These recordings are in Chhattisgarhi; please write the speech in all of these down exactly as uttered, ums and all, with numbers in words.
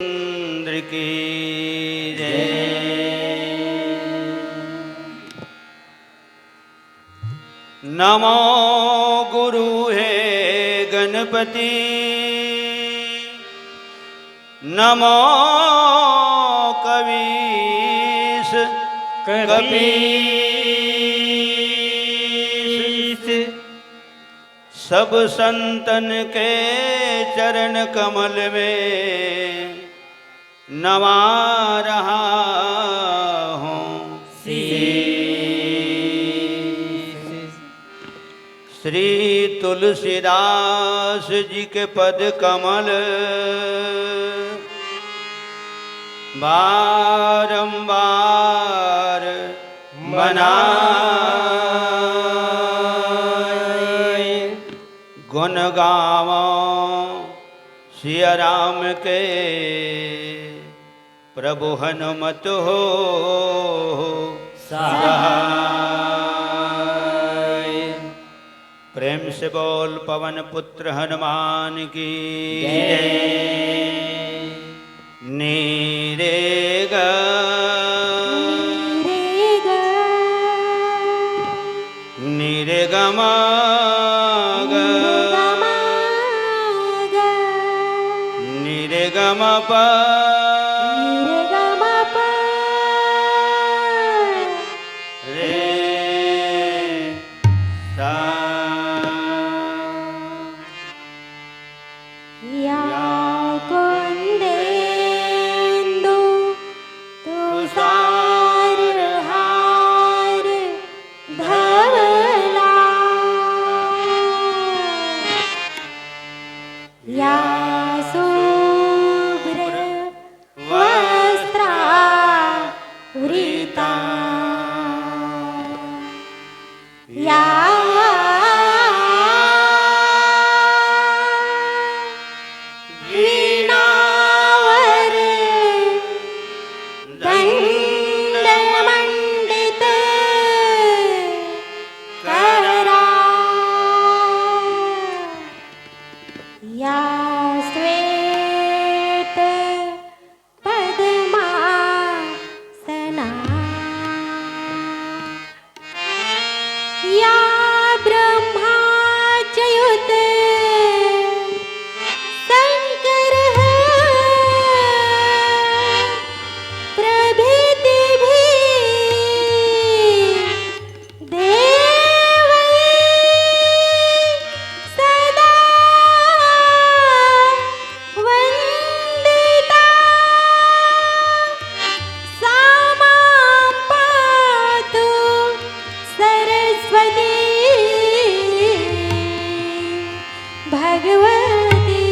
रामचंद्र की जय। नमो गुरु हे गणपति, नमो कवीश कपीश। सब संतन के चरण कमल में नवा रहा हूँ शीश। श्री तुलसीदास जी के पद कमल बारंबार मनाए। गुण गावो सिया राम के, प्रभु हनुमत हो सहाय। प्रेम से बोल पवन पुत्र हनुमान की जय। नीरे ग। नीरे ग। नीरे ग म ग। नीरे ग म ग। नीरे ग म प। नीरे ग म प। रे सा। या कुंदेंदु तुषार हार धवला, या शुभ्र वस्त्रावृता, या वीणावर दंडमंडित करा, या श्वेत पद्मासना, या ब्रह्माच्युत शंकर प्रभृतिभिः देवैः सदा वंदिता, सा मां पातु सरस्वती भगवती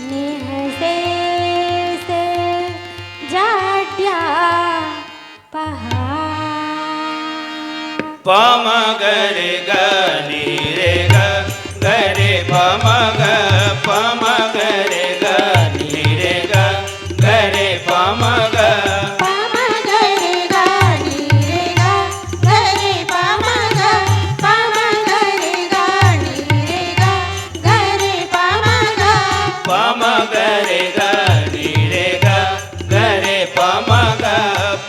निःशेष जाड्या पहा। पम गरे ग नीरे ग, गरे पम ग, पम गरे ग नीरे ग, गरे पम ग। पम गरे ग नीरे ग, गरे पम ग, पम गरे ग नीरे ग, गरे पम ग। पम गरे ग नीरे ग, गरे पम ग,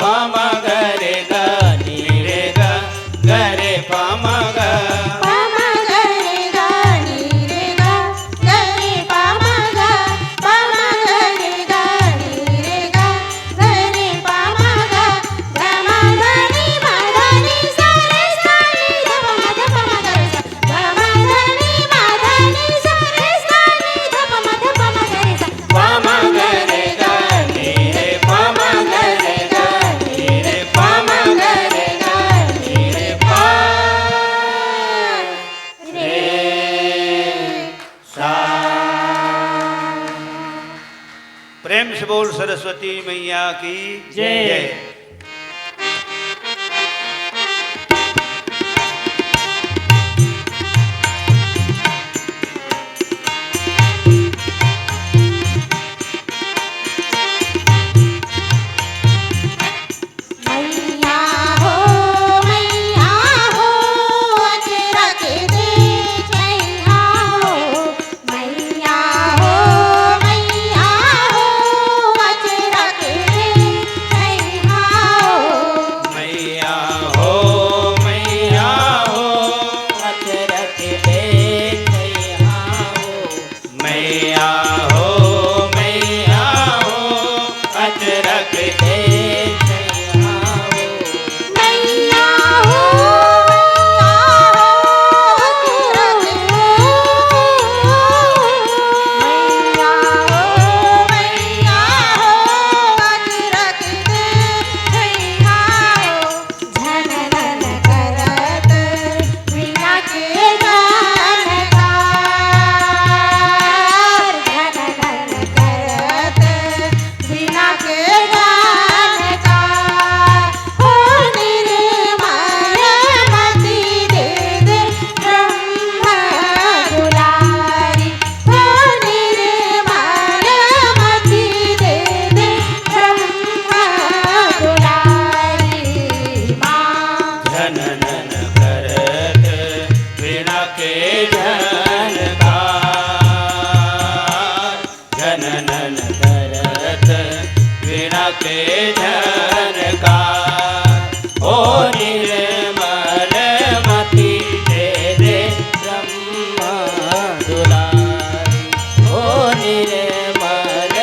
पम गरे ग नीरे ग, गरे पम ग। पम गरे ग नीरे ग, गरे पम ग, पम गरे ग नीरे ग, गरे पम ग। ग म ध नि म ध नि सा रे सा नि ध प म ध प म ग रे सा। ग म ध नि म ध नि सा रे सा नि ध प म ध प म ग रे सा। प म ग रे ग नी रे प म ग रे ग नी रे प म ग रे ग नी रे प रे सा। प्रेम से बोल सरस्वती मैया की जय। जय। मैया हो, मैया हो, अचरज दे छैया हो। मैया हो, हो मैया हो, अचरक दे सैया हो। मैया हो, मैया हो, अचरक दे, मैया हो, मैया हो, अचरक दे सैया हो। झननन करत वीणा के झनकार, झननन करत वीणा के झनकार। हो निर्मल मति दे दे ब्रह्म दुलारी, हो निर्मल मति दे दे ब्रह्म दुलारी माँ। झननन करत वीणा के झनकार, झननन करत वीणा के झनकार। ओ निर्मल मति दे दे ब्रह्म दुलारी, ओ निर्मल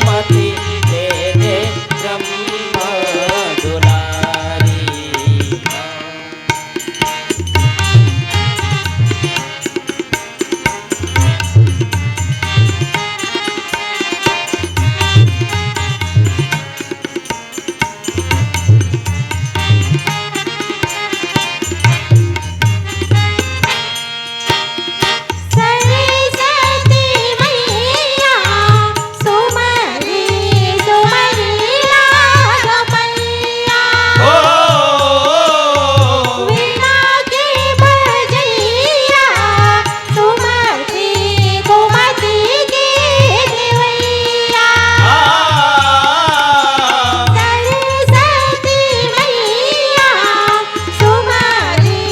मति दे दे ब्रह्म दुलारी। सरस्वती मैया सुमरी सुमरी लाग पैया। ओ। वीणा के बजैया सुमति कुमति के देवैया। आ। सरस्वती मैया सुमरी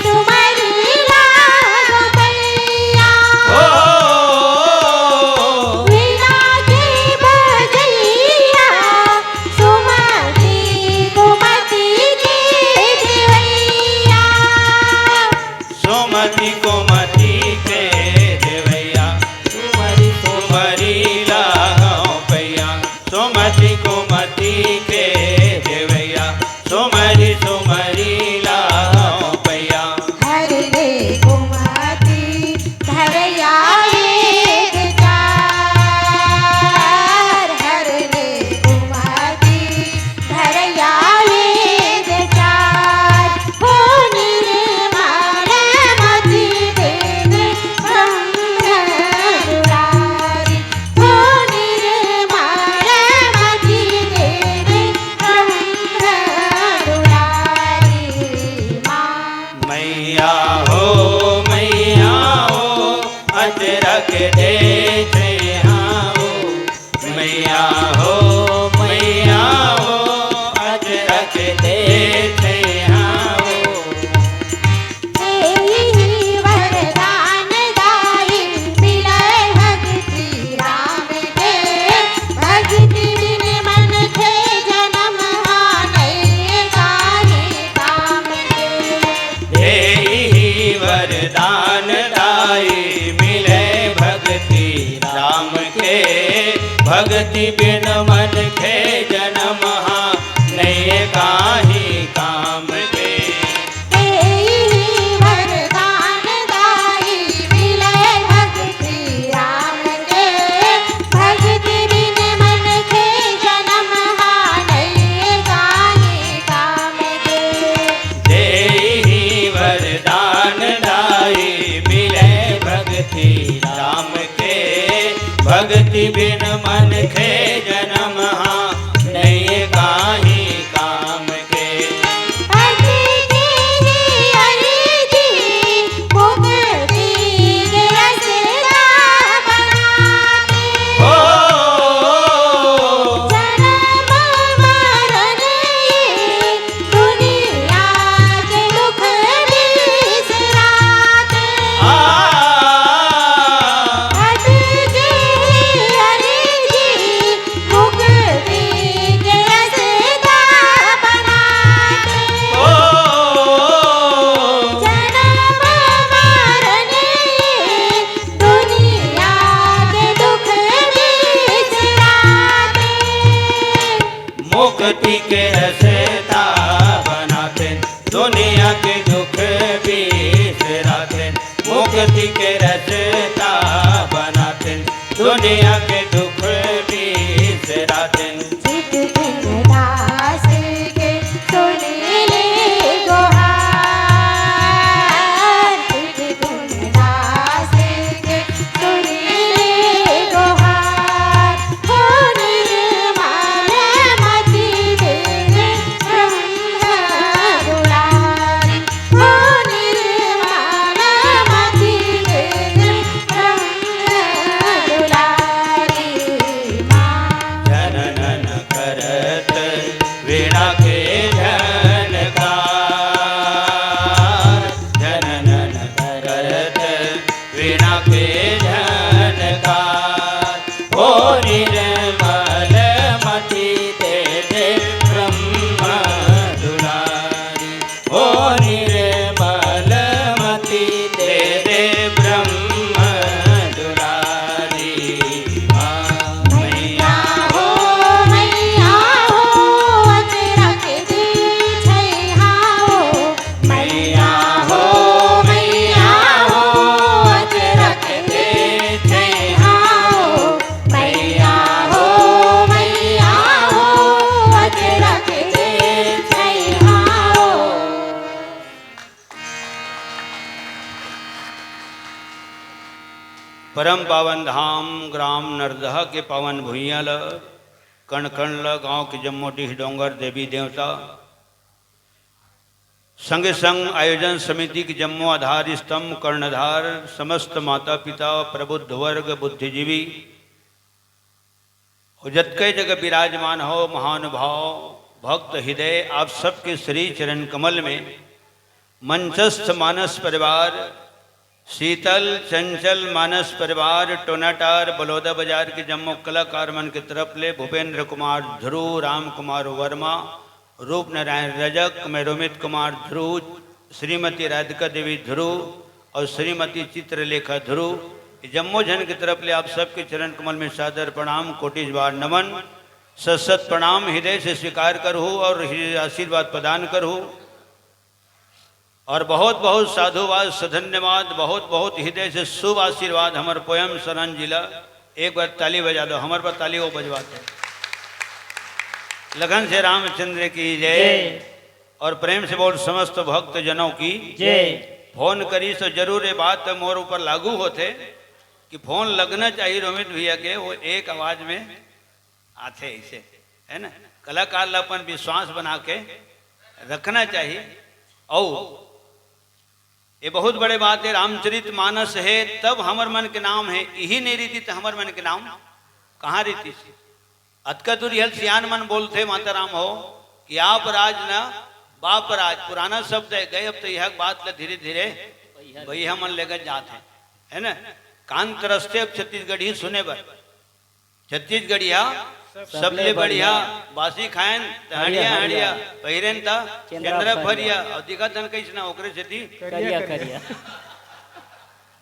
सुमरी लाग पैया। ओ। वीणा के बजैया सुमति कुमति के देवैया। सुमति कुमति के देवैया, सुमरी सुमरी लाग पैया। सुमति कुमति के देवैया, सुमरी सुमरी लाग पैया। हर ले कुमति धरया एक चार, हर ले कुमति धरया एक चार। हो निर्मल मति दे दे ब्रह्म दुलारी, हो निर्मल मति दे दे ब्रह्म दुलारी माँ। मैया हो, मैया हो, अचरक दे सैया हो। मैया हो, मैया हो, अचरक दे सैया हो। एही वरदान दाई मिले भक्ति राम के, भक्ति बिन मनखे जनम हा नइ काहे काम के। देहि वरदान दाई मिले भक्ति राम के, भक्ति बिन मनखे जनम हा नइ काहीं काम के। देहि वरदान दाई मिले भक्ति राम के, भक्ति बिन मनखे जनम हा नइ काहीं काम के। देहि वरदान दाई मिले भक्ति राम के, भक्ति बिन मनखे जनम हा नइ काहीं काम के। अति कीन्ही अरजी मुक्ति के रस्ता बना दे। हो। जनम मरण ये दुनिया के दुख बिसरा दे। आ। अति कीन्ही अरजी के दुख बिसरा दिन। चित दिन दास के सुन ले गोहार, चित दिन दास के सुन ले गोहार। हो निर्मल मति दे दे ब्रह्म दुलारी। हो निर्मल मति दे दे ब्रह्म दुलारी माँ। जननन करत वीणा के झनकार, जननन करत वीणा के झनकार। हो निर्मल मति दे दे ब्रह्म दुलारी। हो निर्मल मति दे दे ब्रह्म दुलारी माँ। मैया हो, मैया हो, अचरक दे छैया हो। मैया हो, मैया हो, अचरक दे छैया हो। मैया हो, मैया हो, अचरक दे छैया हो। परम पावन धाम ग्राम नरदहा के पावन भुइयां ल, कण कण ल, गांव के जम्मो डीह डोंगर, देवी देवता, संगे संग आयोजन समिति के जम्मो आधार स्तंभ, कर्णधार, समस्त माता पिता, प्रबुद्ध वर्ग, बुद्धिजीवी, अउ जतके जगह विराजमान हो महानुभाव, भक्त हृदय, आप सबके श्री चरण कमल में मंचस्थ मानस परिवार, शीतल चंचल मानस परिवार, टोनाटार बलौदा बाजार के जम्मो कलाकार मन के तरफ ले भूपेंद्र कुमार ध्रुव, राम कुमार वर्मा, रूप नारायण रजक, मैं रोमित कुमार ध्रुव, श्रीमती राधिका देवी ध्रुव और श्रीमती चित्रलेखा ध्रुव, ये जम्मो झन के तरफ ले आप सबके चरण कमल में सादर प्रणाम, कोटि बार नमन, सत सत प्रणाम हृदय से स्वीकार करहु और हृदय आशीर्वाद प्रदान करहु। और बहुत बहुत साधुवाद, सधन्यवाद, बहुत बहुत हृदय से शुभ आशीर्वाद हमर पोयम सरन जी ला। एक बार ताली बजा दो, हमर पर ताली वो बजवाते। लगन से रामचंद्र की जय। जय। और प्रेम से बोल समस्त भक्त जनों की जय। फोन करी तो जरूर ये बात मोर ऊपर लागू होथे कि फोन लगना चाहिए रोमित भैया के, वो एक आवाज में आथे ऐसे, है ना? कलाकार ला अपन विश्वास बना के रखना चाहिए। और ये बहुत बड़े बात है, रामचरित मानस है तब हमर मन के नाम है, यही नहीं रहितिस त हमर मन के नाम कहाँ रहितिस? अतका दूर हल सियान मन बोलथे माता राम हो कि आप राज न बाप राज, पुराना शब्द है गए, अब तो यह बात ला धीरे धीरे भैया मन लेकर जात है, है ना? कान तरसथे अब छत्तीसगढ़ी सुने बर। छत्तीसगढ़िया सबले बढ़िया, बासी खाएन त हड़िया हड़िया, पहिरेन त चंद्रा फरिया। और दिखत हन कइसना ओकरे सेती करिया करिया।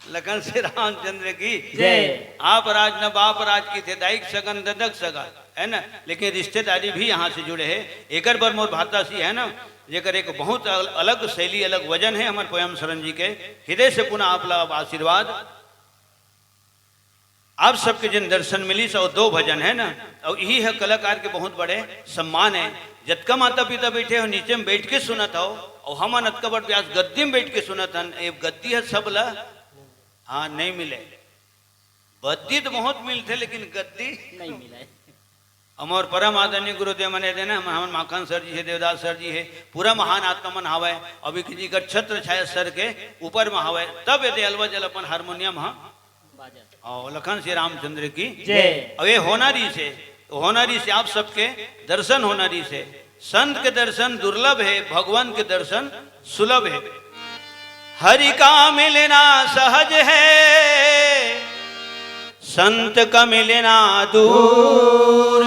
लगन से रामचंद्र की जय। आप राज न बाप राज की थे, दाई के सगा न ददा के सगा, है ना? लेकिन रिश्तेदारी भी यहाँ से जुड़े है। एकर बर मोर भातासी है ना, जेकर एक बहुत अल-, अलग शैली, अलग वजन है हमर पोयम सरन जी के। हृदय से पुनः आप ला अब आशीर्वाद। आप सबके जिन दर्शन मिलिस और दो भजन है ना, और यही है कलाकार के बहुत बड़े सम्मान है। जतका माता पिता बैठे हो नीचे में बैठ के सुनत हो, और हमन अतका बड़ व्यास गद्दी में बैठ के सुनत हन। ये गद्दी है सब ला, हाँ, नहीं मिले। बद्दी तो बहुत मिलथे लेकिन गद्दी नहीं मिले। हमर परम आदरणीय गुरुदेव मन ए देना, हम, हमन माखन सर जी है, देवदास सर जी है, पूरा महान आत्मा मन हावय। अभी किसी कर छत्र छाया सर के ऊपर में हावय, तब ये दे अलवा जल अपन हारमोनियम हा। बाजत। और लखन श्री रामचंद्र की जय। अब ये होना रहिस हे, तो होना रहिस हे आप सबके दर्शन होना रहिस हे। संत के दर्शन दुर्लभ है, भगवान के दर्शन सुलभ है। हरि का मिलना सहज है, संत का मिलना दूर।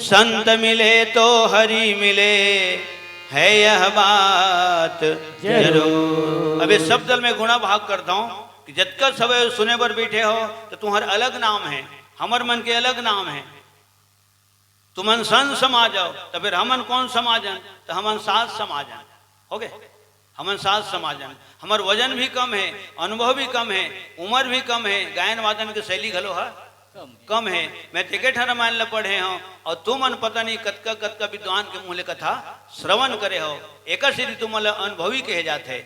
संत मिले तो हरि मिले, है यह बात जरूर। अब ये शब्द में गुणा भाग करता हूँ कि जतका सब सुने बर बैठे हो, तो तुम्हारा अलग नाम है, हमर मन के अलग नाम है। तुमन संत समाज हो, तो फिर हमन कौन समाज हन? तो हमन साध समाज हन। हो गए, हमन साध समाज हन। हमर वजन भी कम है, अनुभव भी कम है, उम्र भी कम है, गायन वादन के शैली घलो है कम हे। मैं तेके ठन रामायण ल पढ़े हव, अउ तुमन पता नहीं कतका कतका विद्वान के मुँह ले कथा श्रवण करे हव। एकर सेती तुमन ल अनुभवी कहे जाथे।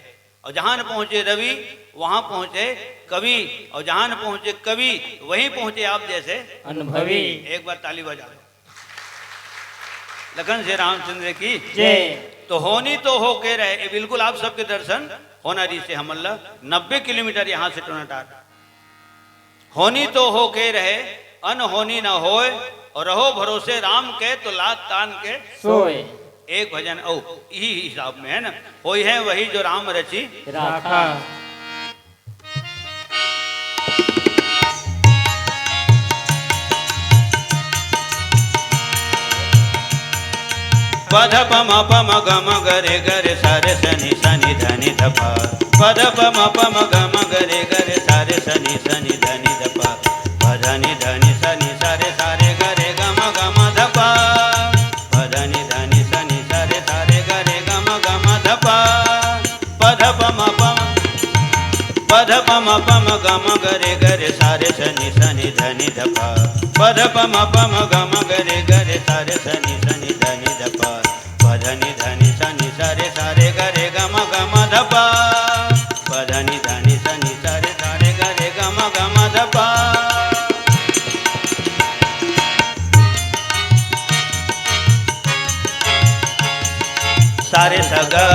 अउ जहाँ न पहुँचे रवि, वहाँ पहुँचे कवि, अउ जहाँ न पहुँचे कवि, वहीं पहुँचे आप जैसे अनुभवी। एक बार ताली बजा लो। लखन से रामचंद्र की जय। तो होनी तो होके रहे, ये बिल्कुल आप सबके दर्शन होना जी से हमन ल नब्बे किलोमीटर यहाँ से टोनाटार। होनी तो होके रहे, अनहोनी न होय, और रहो भरोसे राम के, तो लात तान के सोय। एक भजन औ, इही हिसाब में है ना, होई है वही जो राम रची राखा। पध पम पम गम गरे गरे सारे सनि सनि धनि धपा। पध पम पम गम गरे गरे सारे सनि सनि धनि धपा। पधनि धनि सनि सारे सारे गरे गम गम धपा। पधनि धनि सनि सारे सारे गरे गम गम धपा। पध पम पम, पध पम पम गम गरे गरे सारे सनि सनि धनि धपा। पध पम पम गम गरे गरे सारे सनि सनि धनि धपा। पधनि धनि सनि सारे सारे गरे गम गम धपा। पधनि धनि सनि सारे सारे गरे गम गम धपा। सारे सगा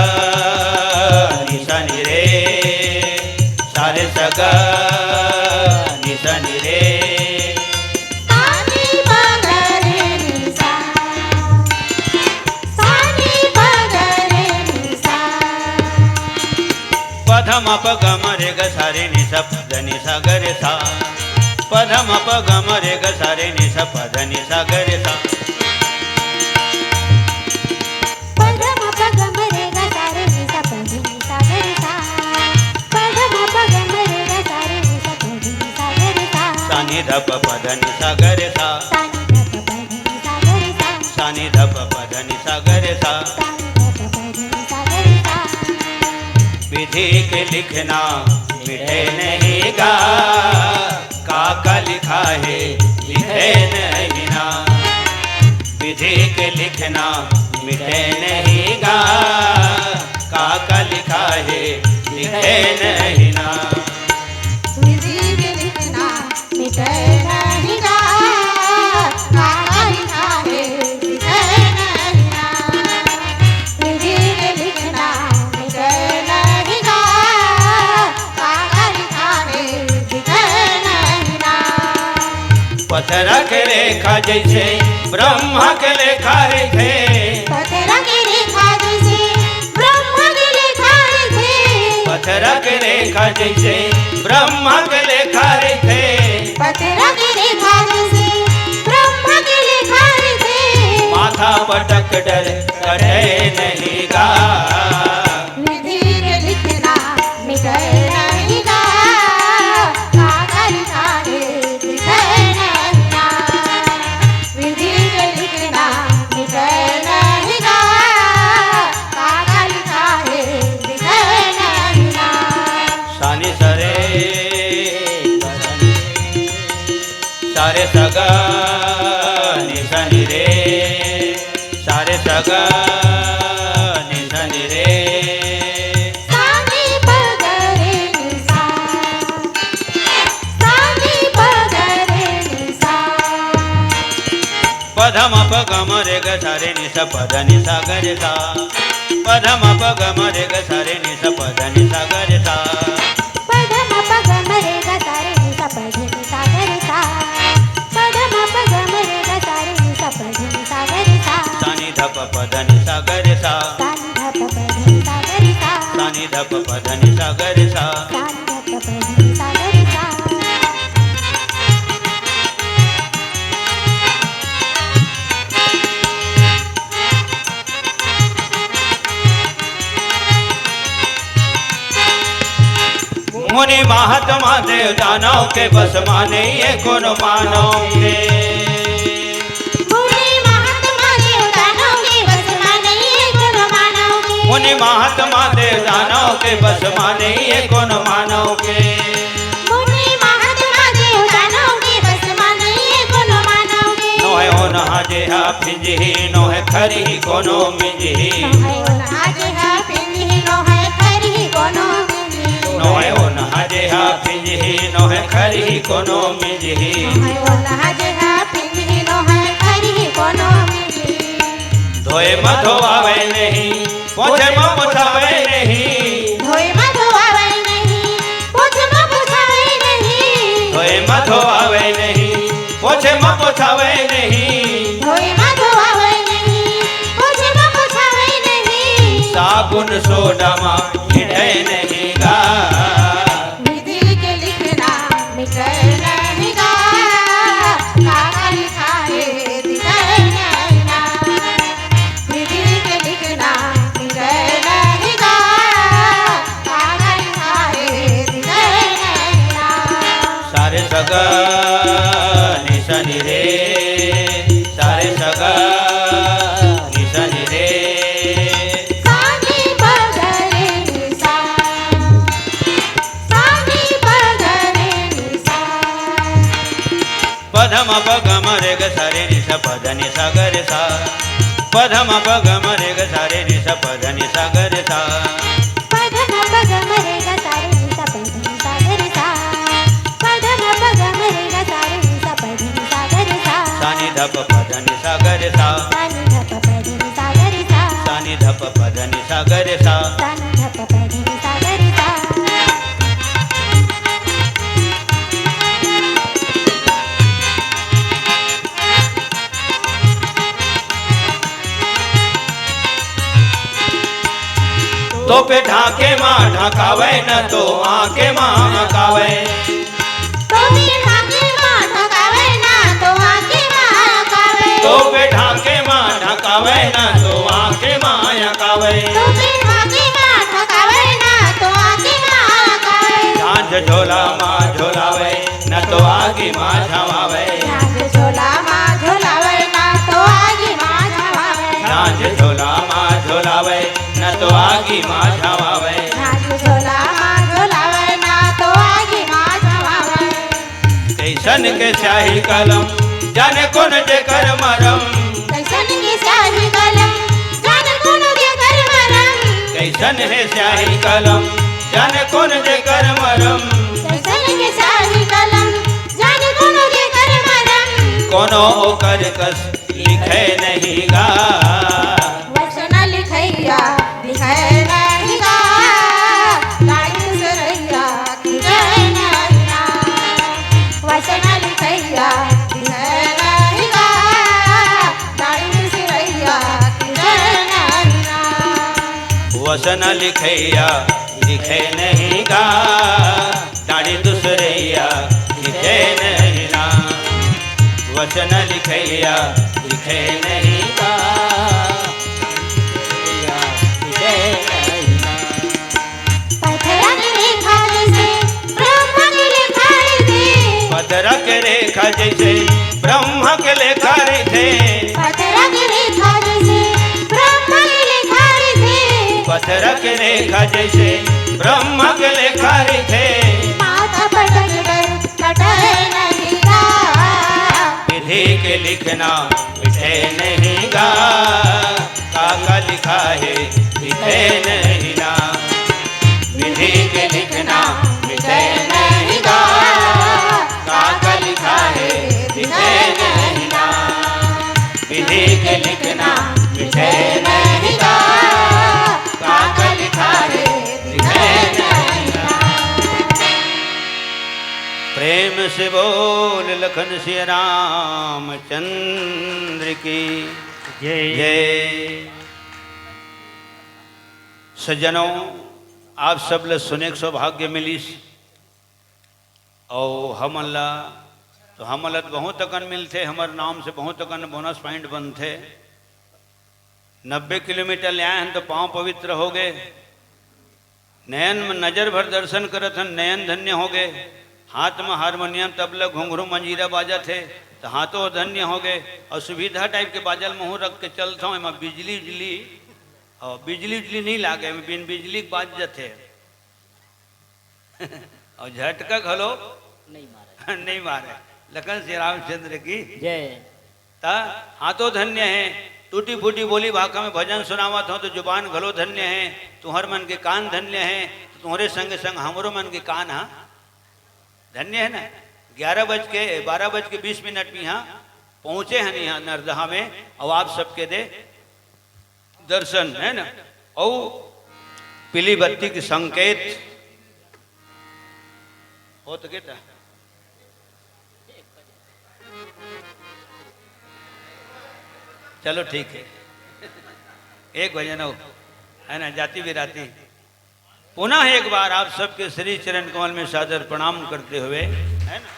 नि सनि रे, सारे सगा नि सनि रे। सानी पगरे नि सा, सानी पगरे नि सा। पधम पगम रे ग सारे नि सा पधनि सा गरे सा। पधम पगम रे ग सारे नि सा पधनि सा गरे सा। पधम पगम रे ग सारे नि सा पधनि सा गरे सा। पधम पगम रे ग सारे नि सा पधनि सा गरे सा। सानि धप पधनि सा गरे सा। सानि धप पधनि सा गरे सा। सानि धप पधनि सा गरे सा। सानि धप पधनि सा गरे सा। विधि के लिखना मिटे नहीं गा, काका लिखा है लिखे नहीं ना। विधि के लिखना मिटे नहीं गा, काका लिखा है लिखे नहीं ना। विधि के लिखना मिटे नहीं गा, काका लिखा है लिखे नहीं ना। विधि के लिखना मिटे नहीं गा, काका लिखा है लिखे नहीं ना। पथरा के रेखा जैसे ब्रह्मा के लेखा रहिथे। पथरा के रेखा जैसे ब्रह्मा के लेखा रहिथे। पथरा के रेखा जैसे ब्रह्मा के लेखा रहिथे। पथरा के रेखा जैसे ब्रह्मा के लेखा रहिथे। माथा पटक डर कटे नहीं गा। विधि के लिखना मिटे नहीं गा, काका लिखा है लिखे नहीं ना। विधि के लिखना मिटे नहीं गा, काका लिखा है लिखे नहीं ना। सानी सरे सारे सगा नि सनि रे, सारे सगा नि सनि रे। सानी पगरे नि सा, सानी पगरे नि सा। पधम पगम रे ग सारे नि स पधनि सा गरे सा। पधम पगम रे ग सारे नि स पधनि सा गरे सा। पधम पगम रे ग सारे नि स पधनि सा गरे सा। पधम पगम रे ग सारे नि स पधनि सा गरे सा। सानि धप पधनि सा गरे सा। सानि धप पधनि सा गरे सा। सानि धप पधनि सा गरे सा। सानि धप पधनि सा गरे सा। मुनि महात्मा देव दानव के बस मा नइ हे कोनो मानव के। मुनि महात्मा देव दानव के बस मा नइ हे कोनो मानव के। मुनि महात्मा देव दानव के बस मा नइ हे कोनो मानव के। मुनि महात्मा देव दानव के बस मा नइ फिंजही नोहे खरही कोनो मिंजही। नोहे ओनहा जेहा फिंजही नोहे खरही कोनो मिंजही। नोहे ओनहा जेहा फिंजही नोहे खरही कोनो मिंजही। नोहे ओनहा जेहा फिंजही नोहे खरही कोनो मिंजही। धोए म धोआवे नहीं, पोछे म पोछावे नहीं। धोए म धोआवे नहीं, पोछे म पोछावे नहीं। धोए म धोआवे नहीं, पोछे म पोछावे नहीं। धोए म धोआवे नहीं, पोछे म पोछावे नहीं। साबुन सोडा म छिटे नहीं गा। विधि के लिखना मिटे नहीं गा। काका लिखा है दिखे नहीं ना। विधि के लिखना मिटे नहीं गा। काका लिखा है दिखे नहीं ना। सारे सगा निसनि रे, सारे सगा निसनि रे। सानी बगरे निसा, सानी बगरे निसा। पधम पगम रे ग सारे निसा पधनि सागर सा। पधम पगम रे ग सारे निसा पधनि सागर सा। पधम पगम रे ग सारे निसा पधनि सागर सा। पधम पगम रे ग सारे निसा पधनि सागर सा। सानी धप पधनि सागर सा। सानी धप पधनि सागर सा। सानी धप पधनि सागर सा। सानी धप पधनि सागर सा। तोपे ढाके मा ढकावे न तो आके मा आकावे। तोपे ढाके मा ढकावे ना तो आके मा आकावे। तोपे ढाके मा ढकावे ना तो आके मा आकावे। तोपे ढाके मा ढकावे ना तो आके मा आकावे। झांझ झोला मा झोलावे न तो आगी मा झवावे। झांझ झोला मा झोलावे ना तो आगी मा झवावे। झांझ झोला मा झोलावे न तो आगी मा झवावे। झांझ झोला मा झोलावे ना तो आगी मा झवावे। कैसन के स्याही कलम, जाने कोन जेकर मरम। कैसन के स्याही कलम, जाने कोन जेकर मरम। कैसन हे स्याही कलम, जाने कोन जेकर मरम। कैसन के स्याही कलम, जाने कोन जेकर मरम। कोनो ओकर कस लिखे नहीं गा। वसन लिखैया लिखे नहीं गा। डाढ़ी दुसरैया लिखे नहीं गा। वसन लिखैया लिखे नहीं गा। डाढ़ी दुसरैया लिखे नहीं गा। वसन लिखैया लिखे नहीं गा। डाढ़ी दुसरैया लिखे नहीं ना। वसन लिखैया लिखे नहीं ना। पथरा के रेखा जैसे ब्रह्मा के लेखा रहिथे। पथरा के रेखा जैसे ब्रह्मा के लेखा रहिथे। पथरा के रेखा जैसे ब्रह्मा के लेखा रहिथे। पथरा के रेखा जैसे ब्रह्मा के लेखा रहिथे। माथा पटक कर कटे नहीं गा। विधि के लिखना मिटे नहीं गा। काका लिखा है लिखे नहीं ना। विधि के लिखना मिटे नहीं गा। काका लिखा है लिखे नहीं ना। विधि के लिखना मिटे नहीं गा। काका लिखा है लिखे नहीं ना। प्रेम से बोल लखन सिया रामचंद्र की जय। जय। सज्जनों, आप सब ल सुने के सौभाग्य मिलिस। अउ हमन ला, तो हमन ला तो बहुत अकन मिलथे, हमर नाम से बहुत अकन बोनस पॉइंट बनथे। नब्बे किलोमीटर ले आए हन तो पाँव पवित्र हो गए, नयन में नजर भर दर्शन करत हन, नयन धन्य हो गए, हाथ में हारमोनियम, तबला, घुंघरू, मंजीरा बाजत हे तो हाथों धन्य हो गए। अउ सुविधा टाइप के बाजा ल महूँ रख के चलथौं, एमा बिजली उजली, अउ बिजली उजली नहीं लागे, एमा बिन बिजली के बाज जथे। अउ झटका घलो नहीं मारे। नहीं मारे। लखन श्री रामचंद्र की जय। त हाथो धन्य हे, टूटी फूटी बोली भाखा में भजन सुनावत हो तो जुबान घलो धन्य हे, तुंहर मन के कान धन्य हे, तो तुंहरे संगे संग हमरो मन के कान ह धन्य हे ना। ग्यारह बज के, बारह बज के बीस मिनट में यहाँ पहुँचे हन यहाँ नरदहा में, अउ आप सबके दे दर्शन हे ना, अउ पीली बत्ती के संकेत हो तो के त चलो ठीक हे, एक भजन हो, हे ना, जाति बिराती। पुनः एक बार आप सबके श्री चरण कमल में सादर प्रणाम करते हुए, हे ना,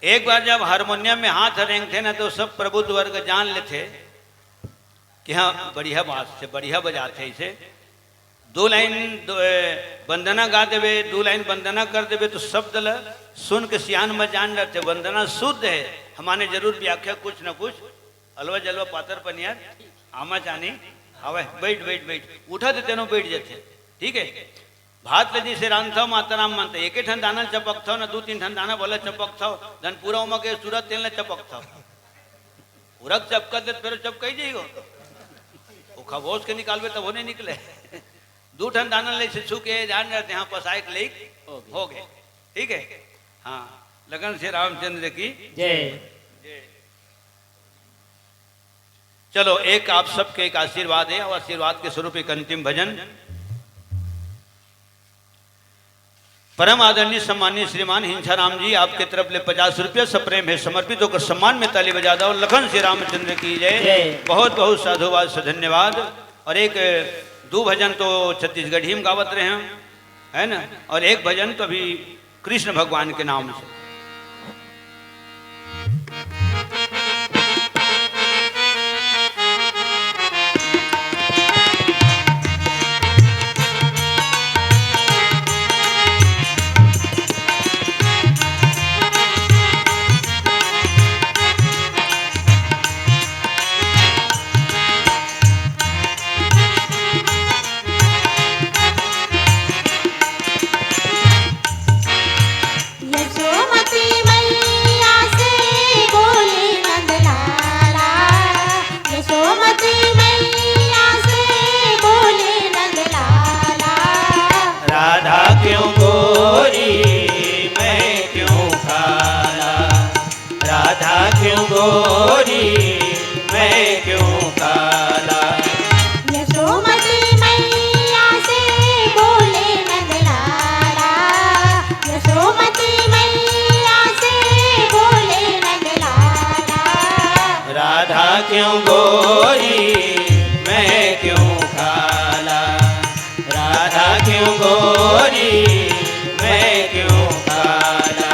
एक बार जब हारमोनियम में हाथ रेंगथे ना, तो सब प्रबुद्ध वर्ग जान लेथे कि हाँ, बढ़िया बात से, बढ़िया बजाथे इसे। दो लाइन दो, ए, वंदना गा देबे, दो लाइन वंदना कर देबे, तो शब्द ल सुन के सियान मन जान जाथे। वंदना शुद्ध हे, हमने जरूर व्याख्या कुछ न कुछ अलवा जलवा पातर पनियर आमा जानी हवय। बैठ, बैठ, बैठ, उठा दे तेनो बैठ जाथे। ठीक हे, भात ल जइसे रांधथव माता राम मन त एके ठन दाना ल चपकथव ना, दू तीन ठन दाना भला चपकथव, धन पूरा ओमा के सूरत तेल ल चपकथव। पूरा चपका दे, फेर चपकाई जाई हो। वो खबोस के निकालबे तब वो नहीं निकले। दू ठन दाना ले से छू के जान जाथे, हाँ, पसाए के लेक हो गे। ठीक हे, हाँ, लखन श्री रामचंद्र की जय। चलो, एक आप सबके एक आशीर्वाद हे, अउ आशीर्वाद के स्वरूप एक अंतिम भजन। परम आदरणीय सम्माननीय श्रीमान हिंसाराम जी, आपके तरफ ले पचास रुपया सप्रेम हे समर्पित, ओकर सम्मान में ताली बजा दव। लखन श्री रामचंद्र की जय। जय। बहुत बहुत साधुवाद से धन्यवाद। अउ एक दू भजन तो छत्तीसगढ़ी में गावत रहे हम, हे ना, अउ एक भजन तो अभी कृष्ण भगवान के नाम से। यशोमती मैया से बोले नंदलाला, यशोमती मैया से बोले नंदलाला। राधा क्यों गोरी, मैं क्यों काला, राधा क्यों गोरी, मैं क्यों काला। यशोमती मैया से बोले नंदलाला, यशोमती मैया से बोले नंदलाला। राधा क्यों गोरी, मैं क्यों काला, राधा क्यों गोरी, मैं क्यों काला।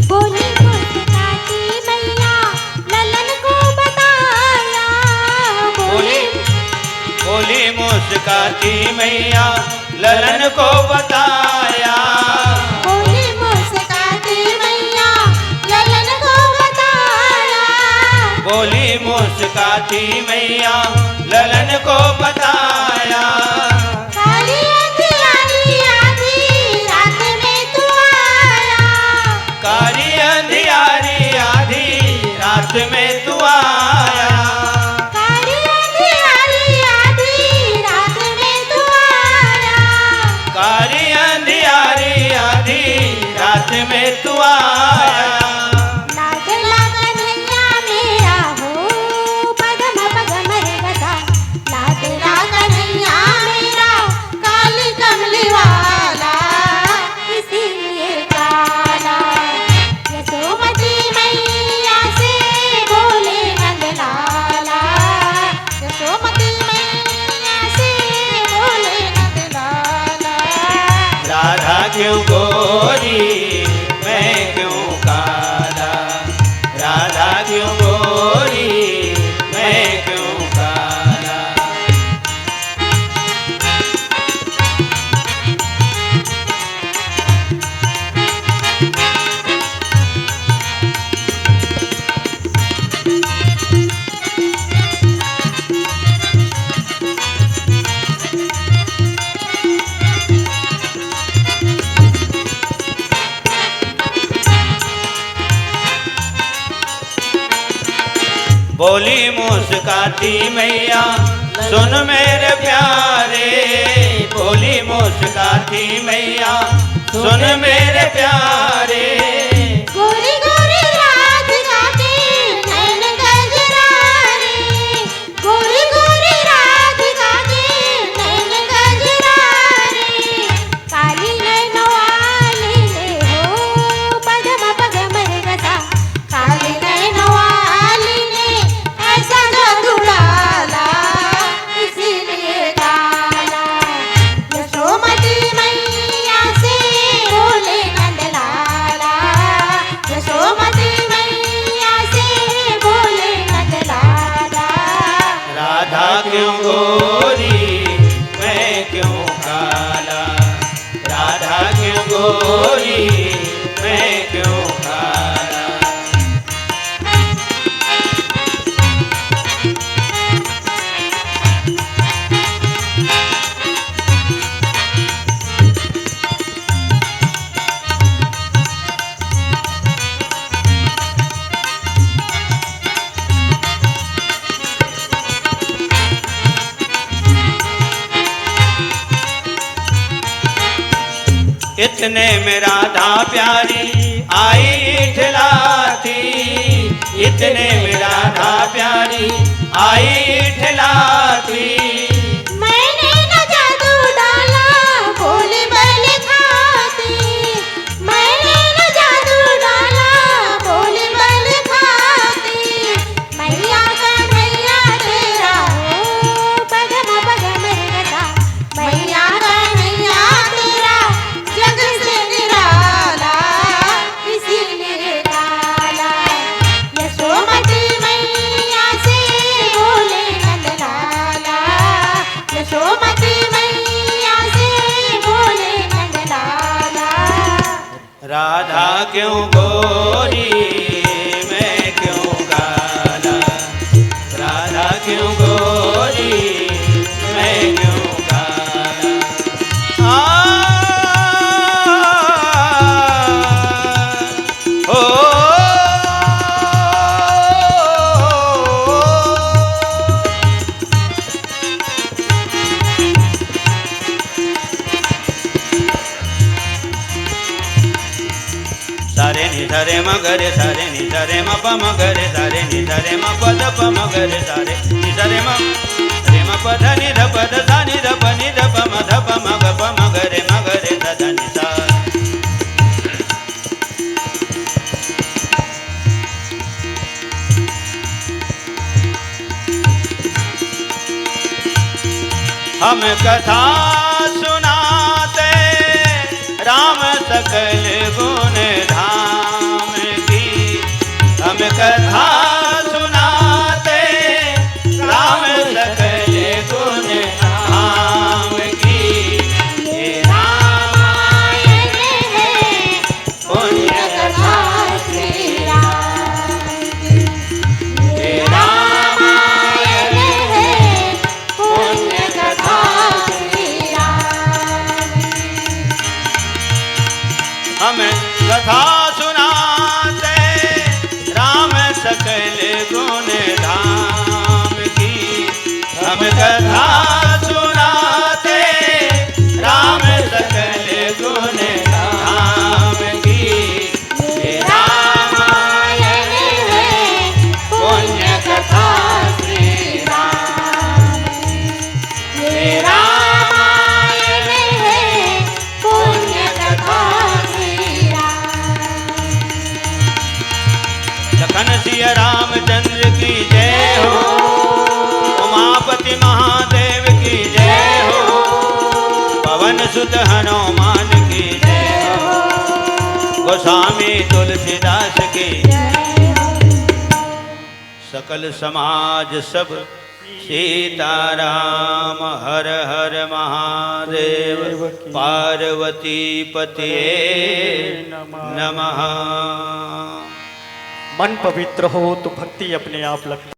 बोली मुस्काती मैया ललन को बताया। बोली, बोली मुस्काती मैया ललन को बताया। बोली मुस्काती मैया ललन को बताया। बोली मुस्काती मैया ललन को बताया। काली अंधियारी आधी रात में तू आया। काली अंधियारी आधी रात में तू आया। काली अंधियारी आधी रात में तू आया। काली अंधियारी आधी रात में तू आया। लाडला कन्हैया मेरा हो, पगम पगम रे गदा। लाडला कन्हैया मेरा, काली कमली वाला, इसीलिए काला। यशोमती मैया से बोले नंदलाला, यशोमती मैया से बोले नंदलाला। राधा क्यों गोरी, मैं क्यों काला, राधा क्यों गोरी, मैं क्यों मुस्काती मैया, सुन मेरे प्यारे, बोली मुस्काती मैया, सुन मेरे प्यारे। गोरी गोरी राधिका के नैन कजरा रे, गोरी गोरी राधिका के नैन कजरा रे, काली नैन वाली ने हो, पगम पगम रे गसा, काली नैन वाली ने ऐसा जादू डाला, इसीलिए काला। यशोमती मैया से बोले नंद लाला, यशोमती मैया से बोले नंद लाला। राधा क्यों गोरी, मैं क्यों काला, राधा क्यों गोरी, मैं क्यों काला। इतने में राधा प्यारी आई इठलाती, इतने में राधा प्यारी आई इठलाती। मैंने न जादू डाला, बोली बल खाती, मैंने न जादू डाला, बोली बल खाती। मैया कन्हैया तेरा हो, पगम पगम रे गसा। मैया कन्हैया तेरा जग से निराला, इसीलिए काला। यशोमती मैया से बोले नंद लाला, यशोमती मैया से बोले नंद लाला। राधा क्यों गोरी, मैं क्यों काला, राधा क्यों गोरी, मैं क्यों काला। आ, ओ, सारे नि सारे म ग रे, सारे नि सारे म प म ग रे, सारे नि सारे म प ध प म ग रे, सारे नि सारे म रे म प ध नि ध प ध सा नि ध प नि ध प म ध प म ग प म ग रे म ग रे ध ध नि सा। हम कथा सुनाते राम सकल गुण धाम की, हम कथा सुनाते राम सकल गुण धाम की। ये रामायण है पुण्य कथा श्री राम की, ये रामायण है पुण्य कथा श्री राम की। हम कथा सुनाते राम सकल गुण धाम की, हम कथा सुनाते राम सकल गुण धाम की। ये रामायण है पुण्य कथा श्री राम की। ये रामायण है पुण्य कथा श्री राम। लखन सिया रामचंद्र की जय हो, उमापति महादेव की जय हो, पवन सुत हनुमान की जय हो, गोस्वामी तुलसीदास की। सकल समाज सब सीताराम हर हर महादेव पार्वती पतिये नमः। मन पवित्र हो तो भक्ति अपने आप लगती।